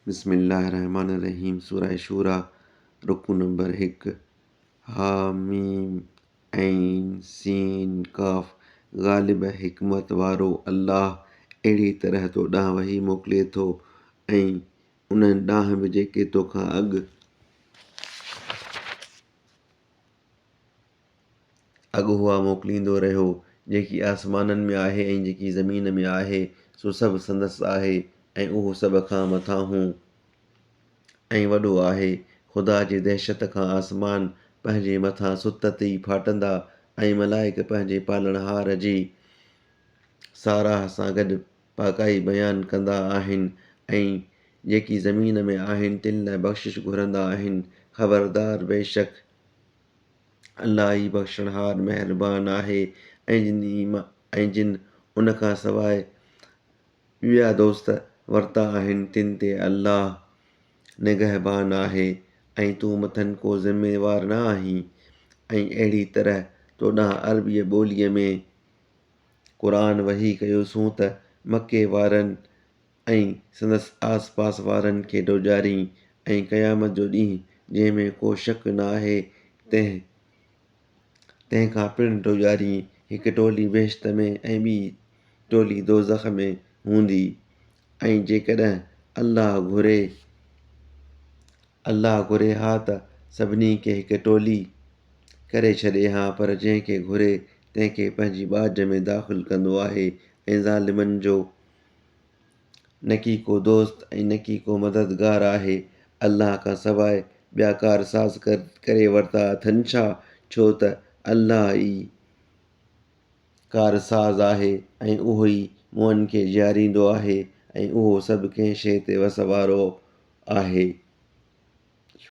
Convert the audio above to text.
بسم الله الرحمٰن الرحيم سوره شوريٰ رڪوع نمبر هڪ ح م عين س ق غالب حڪمت وارو الله اهڙي طرح تو ڏانهن وحي موڪلي ٿو ۽ انهن ڏانهن به جيڪي توکان اڳ اڳ هئا موڪليندو رهيو. جيڪي آسمانن ۾ آهي ۽ جيڪي زمين ۾ آهي، سو سڀ سندس آهي ۽ اهو سڀ کان مٿانهون ۽ وڏو آهي. خدا جي دهشت کان آسمان پنهنجي مٿان ستت ئي ڦاٽندا ۽ ملائڪ پنهنجي پالڻهار جي ساراهه سان گڏ پاڪائي بيان ڪندا آهن ۽ جيڪي زمين ۾ آهن تن لاء بخشش گهرندا آهن. خبردار! بيشڪ الله ئي بخشڻهار مهربان آهي ۽ جن ۽ جن ان کان سواء ٻيا دوست ورتا آهن تن تي الله نگهبان آهي ۽ تون مٿن ڪو ذميوار نه آهين ۽ اهڙي طرح توڏانهن عربيء ٻوليء ۾ قرآن وحي ڪيوسون ته مڪي وارن ۽ سندس آس پاس وارن کي ڊوڄارين ۽ قيامت جو ڏينهن جنهن ۾ ڪو شڪ نه آهي تنهن تنهن کان پڻ ڊوڄارين هڪ ٽولي بهشت ۾ ۽ ٻي ٽولي دوزخ ۾ هوندي ۽ جيڪڏهن الله گهري الله گهري ها ته سڀني کي هڪ ٽولي ڪري ڇڏي ها پر جنهن کي گهري تنهن کي پنهنجي ٻاجهه ۾ داخل ڪندو آهي ۽ ظالمن جو نڪي ڪو دوست ۽ نڪي ڪو مددگار آهي. الله کان سواء ٻيا ڪارساز ڪري ورتا اٿن ڇا؟ ڇو ته الله ئي ڪارساز آهي ۽ اهو ئي مئن کي جياريندو آهي ۽ اهو سڀ ڪنهن شيء تي وس وارو آهي.